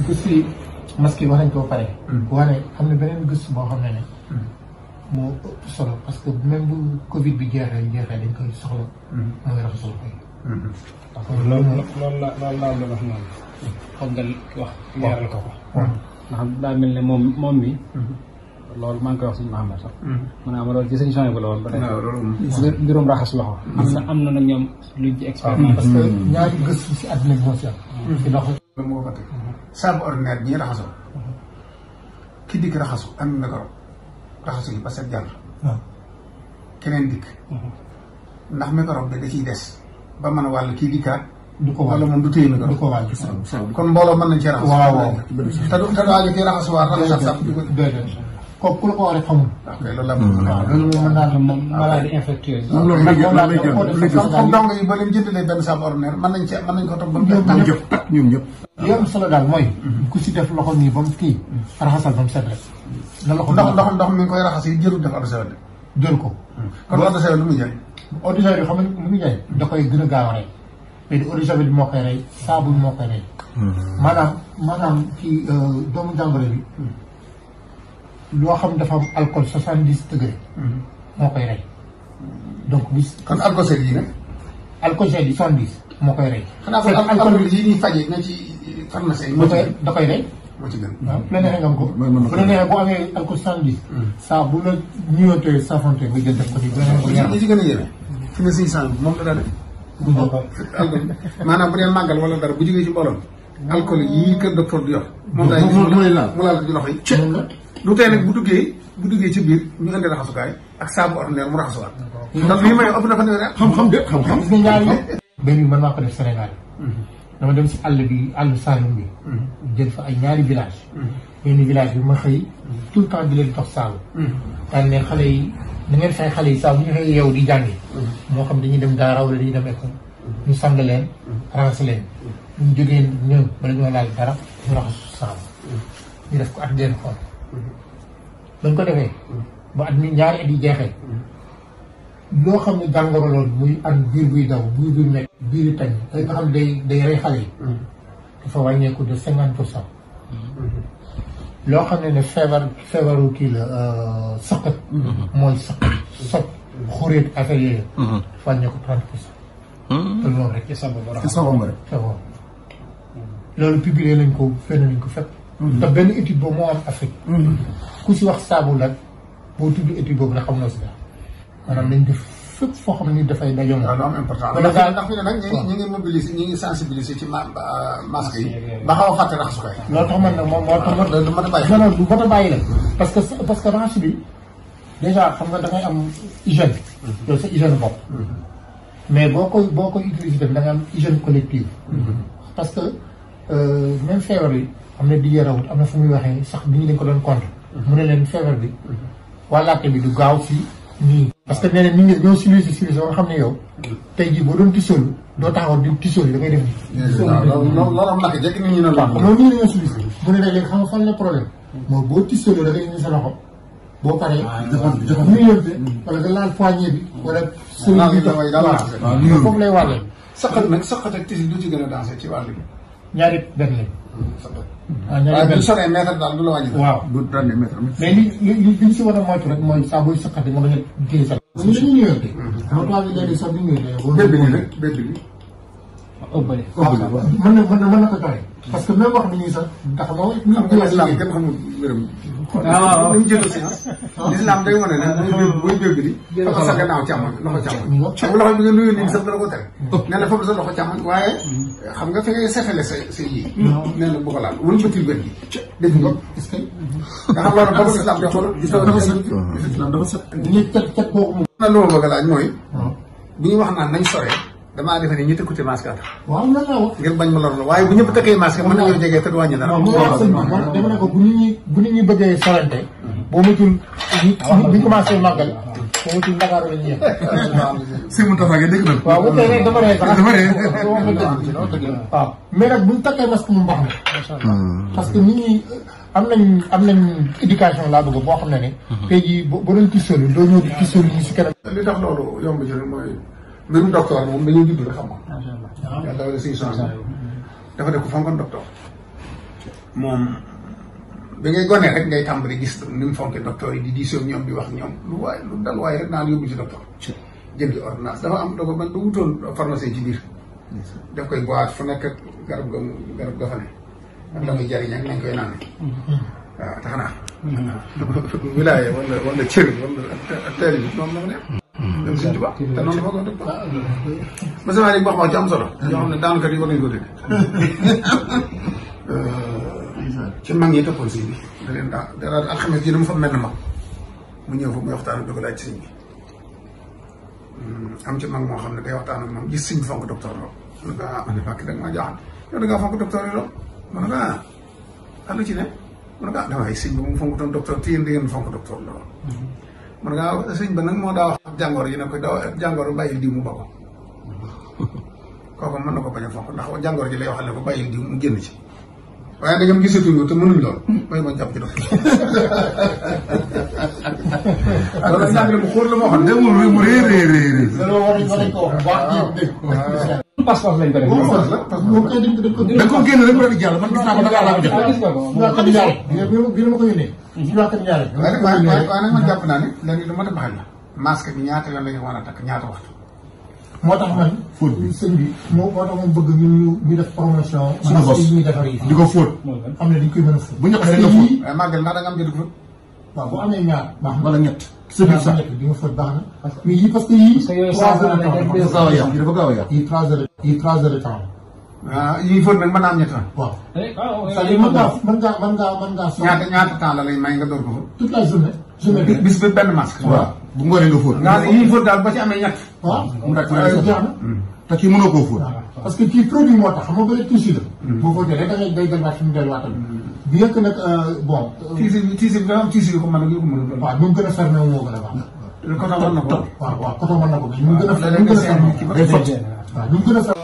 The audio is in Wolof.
gëstu masque yi wax nañ ko pare. waaye am na beneen gëstu boo xam ne moo ëpp solo parce que même bu Covid bi jeexee dañ koy soxla. mooy raxas loxo yi. parce que loolu la wax noonu. foog nga wax leeral ko ko. ndax daa mel ne moom mi. loolu maa ngi koy wax suñu Mahamad sax. ma ne loolu ci seen changement bi la woon ba tey. mbirum raxas loxo. am na nag ñoom luñ ci expérimenté. parce que ñaari gëstu si àdduna bi moo si am. ci loxo. loolu moo ko fàtte. saabu ordinaire bi ñu raxasoo. ki dikk raxasu am na ko raxasu yi ba set jàll. keneen dikk. ndax microbe bi da ciy des. ba mën a wàll kii dikkaat. du ko wàll wala moom du téye microbe. du ko wàll. kon mbooloo mën nañ cee raxas. waaw te waaye kii raxasuwaat raxas sax di ko. kooku ku la ko war a xamul. ok loolu la waaw loolu moom mën naa la moom maladie infectieuse. loolu comme dong yi ba leen jëndalee benn saabu ordinaire mën nañ ko topp ba mu jëf tak ñoom ñëpp. li am solo daal mooy. ku si def loxo nii ba mu kii. raxasal ba mu set rek. na loxo ndox mi ngi koy raxas yi jërul def eau de javel. jël ko. kon eau de javel lu muy jëriñ. eau de javel yi xam nga lu muy jëriñ. da koy gën a gaaw a rey. mais di eau de javel bi moo koy rey saabu bi moo koy rey. maanaam ci doomu jàngoro bi. loo xam dafa am alcool 70 degré. moo koy rey. donc bis. kon alcocel yi nag. alcogel yi 70 moo koy rey. xanaa kon alcool yi ñuy fajee na ci pharmacie yi. da koy rey. moo ci gën. waaw bu la neexee nga am ko. bu la neexee boo amee alcool 70. saa bu la ñëwantee saafante nga jël def ko ci. li ci gën a yéeme. fi ne 500 moom la daal maanaam bu dee màggal wala dara bu jógee ci mbooloo alcool yii kër docteur di yor. moom laay gis mu laal ko ci loxo yi. lu tey nag bu duggee ci biir ñu indi raxasukaay ak saabu ordinaire mu raxasuwaat. ndax lii may ëpp na fa ne rek. xam-xam de xam-xam. gis nga ñaari benn bi man maa ko def Sénégal. dama dem si àll Saloum bi. jël fa ay ñaari village benn village bi ma xëy tout le temps di leen jox saabu. daan ne xale yi na ngeen fay xale yi saa bu ñu xëy yow di jàngi. moo xam dañuy dem daara wala dañuy dem école. ñu sang leen raxas leen. ñu jógee ñëw bala ñoo laal dara ñu raxasu saabu. ñu def ko at leen xool. bañ ko defee ba at mi ñaari at yi jeexee loo xam ne jàngoro loolu muy am biir buy daw buy nekk biir tañ day nga xam ne day rey xale yi dafa wàññeeku de 50%. loo xam ne feebaru kii la saqat mooy sot xuréet affaire yooyu dafa wàññeeku 30%. te loolu rek ci sabab rek loolu publié nañ ko fenn nañ ko fépp. te benn étude boobu moo am Afrique. ku si wax saabu nag boo tudd étude boobu nag xam na si daal maanaam dañ def fépp foo xam ne dafay dajoo. waaw lu am important ndax fi ne nag ñu ngi mobiliser ñu ngi sensibiliser ci masque yi. ba xaw a fàtte raxasukaay. loolu tax man nag moom moo tax loolu du mën a bàyyi. non du mën a bàyyi la. parce que raxas bi déjà xam nga da ngay am hygiène. yow sa hygiène bopp. mais boo koy utiliser tamit da nga am hygiène collective. parce que même feebar yi. am na di yarawut am na fu muy waxee sax bi ñu leen ko doon compte. mu ne leen feebar bi wàllaate bi du gaaw si nii. parce que nee na nit ñi ñoo civilisé ba nga xam ne yow tey jii boo doon tisool doo taxaw di tisool yi da ngay def nii. loolu am naka jekk nit ñi ne la. loolu nii la ñoo civilisé. mu ne léegi xam nga fan la problème. mooy boo tisoolee da ngay indi sa loxo boo paree. nuyonte wala nga laal poignée bi wala. laal bi damay daal waaw foofu lay wàllee. saqat ak tisi du ci gën a dansé ci wàll bi. ñaari benn lañ. waaw bu soree mètre daal du la wàññi. waaw du tànnee mètre. mais li ñu si war a moytu rek mooy saa booy saqati nga bañ a téye sa. ñu dañuy ñëwante. xam nga tubaab yi léegi sax du ñëwante. bépp bi nag bépp bi. ëppale. mën na ko joxe. parce que même wax nañu sax ndax moom. xam nga islam kenn xamul wéram. waaw ñu jël science. islam day wane ne mooy bépp bi di. fa ko sa gannaaw càmmoñ loxo càmmoñ. xam nga loxo bi nga nuyu nit sax dana ko tere. nee na foofu sa loxo càmmoñ waaye xam nga fi ngay sefele sa yii. nee na bu ko laal wala bëtil bët gi. dégg nga est-ce que. nga xam loolu boobu islam di xool islam dafa set. islam dafa set. nit cet boobu moom. na lu ma bëgg a laaj mooy. bu ñu wax naan nañ sore. damaa defe ne ñi tëkkute masque a tax. waaw lan la wax. ngir bañ ma lor la waaye bu ñëpp tëkkee masque mën nañoo jegee te du wàññi dara. waaw dama ne ko bu nit ñi bëggee sorante. boo matul bu ñu commencé màggal. boo matul Ndakaaru la ñuy yem. si mu tax a dégg na. waaw bu fekkee dafa rey sax. dafa rey. waaw mais nag bu ñu takkee masque mu baax na. parce que nit ñi am nañ éducation laa bëgg boo xam ne ne. tey jii boo doon tisolu doo ñëw di tisolu ñu si kanam. li tax loolu yomb ci mooy. mbirum docteur moom dañuy judd rek xam nga. yàlla dafa siy changé. dafa def ko fonkoon docteur moom bi ngay gonee rek ngay tàmbali gis ni mu fonkee docteur yi di diisoo ñoom di wax ñoom lu dal waaye rek naan yóbbu ci docteur jëndi ordonnance dafa am dogo man ba wutoon pharmacie ci biir daf koy boîte fu nekk garab ga fa ne ak la muy jariñ ak nañ koy naan waaw tax naa wilaaye wala cër wala ak teel bi noonu la ma nekk dem suñ tubaab te noonu la fa ko docteur ma sama rek wax ci am solo yoo xam ne daanaka yi war nañ ko dégg ci mag ñi toppoon sëñ bi da leen dara alxames ji dama fa mel na mag mu ñëw fa muy waxtaan doog laaj sëñ bi am ci mag moo xam ne day waxtaan ak moom gis sëñ bi fonk docteur lool mu ne ko ah man de fàkk da nga maa jaaxal yow da ngaa fonk docteur yi lool mu ne ko ah allu ci ne mu ne ko ah damay sëñ bi mu fonk doon docteur te yéen da ngeen fonk docteur lool mu ne ko ah sëñ ba nag moo daa wax jàngoro yi ne ko daa jàngoro bàyyil diw mu ba ko kooku mën na ko bañ a fonk ndax jàngoro ji lay waxal ne ko bàyyil diw mu génn ci waaye da ngeen gisatuñ ko te mënuñ lool mooy ma jàpp ci dox loolu njàngale mu xóor la moo xam ne mu réeréeréeré loolu war nañ ko wax bu baax dégg ko passeport lañ ko def parce que moom kay dañ ko génn rek rek jàll man gis naa ko Dakar laa ko jot gis nga ko suñuwaat ñaare bi ma ko yónnee suñuwaat ñaare waaye nag man jàpp naa ne léegi lu ma ta baxal la masque bi ñaata yoon la ñu war a takk ñaata waxtu moo tax man fóot bi sëñ bi moo tax moom bëgg ñu def promotion masque yi ñuy defar yi di ko fóot xam ne dañ koy mën a fóot bu ñëpp rek nga fóot waaye màggal ndax da nga am jënd fóot waaw bu amee ñaar baax na wala ñett sa biir sax ñett di nga fóot baax na mais yii parce que yii 3 heures de temps dafa gaaw a yàqu dafa gaaw a yàqu yii 3 heures de temps waaw yii fóot nag mën naa am ñett waaw c'est-à-dire mën ngaa ñaata temps la lay may nga door ko fóot toute la journée bis bi benn masque waaw bu ngoonee nga fóot nga yii fóot daal ba ci amee ñett waaw mu rek jeex na te kii mënoo koo fóot parce que kii produit moo tax xam nga bële tuuti la boo ko jëlee da ngay day delluwaat fi mu delluwaatal bien que nag bon tiisi bi dafa am tiisi yu ko mën ak yu ko mën waaw nu mu gën a fermé moo gën a baax coton mën na ko waaw coton mën na ko mais nu mu gën a fermé waaw nu mu gën a fermé